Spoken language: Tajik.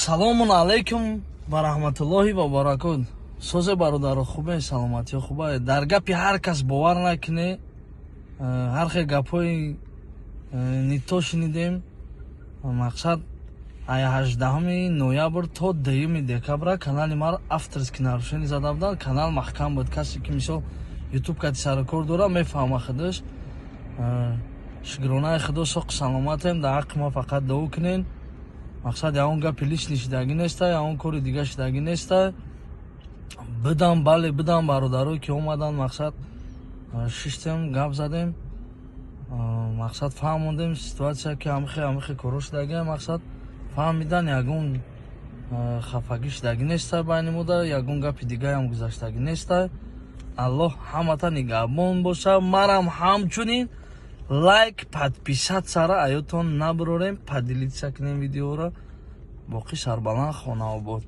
Салому алайкум ва раҳматуллоҳи ва баракот. Созе, бародаро, хубе, саломатиё хубе. Дар гапи ҳар кас бовар накунӣ, ҳар хел гапҳои не то шунидем. Мақсад, ай 18 ноябр то 2 декабра канали маро авторский нарушение зада буданд, канал маҳкам буд. Касе ки, мисол, Ютуб кати сарукор дора, мефаҳма худаш. Шукронаи Худо, соқу саломатем. Дар ҳаққи ма фақат дуо кунен. Мақсад, ягон гапи лишний шидагӣ неста, ягон кори дига шидагӣ неста. Бидам, бале, бидам, бародарое ки омаданд, мақсад, шиштем, гап задем, мақсад, фаҳмондем ситуация, ки ҳамихе ҳамихе коро шудагӣ. Мақсад, фаҳмидан, ягон хафагӣ шудагӣ неста байни мода, ягон гапи дигаям гузаштагӣ неста. Аллоҳ ҳамата нигаҳбон боша. Марам ҳамчунин. Лайк, подписаться ра аётон набарорем, поделиться кунем видеоро. Боқӣ сарбаланд, хонаобод.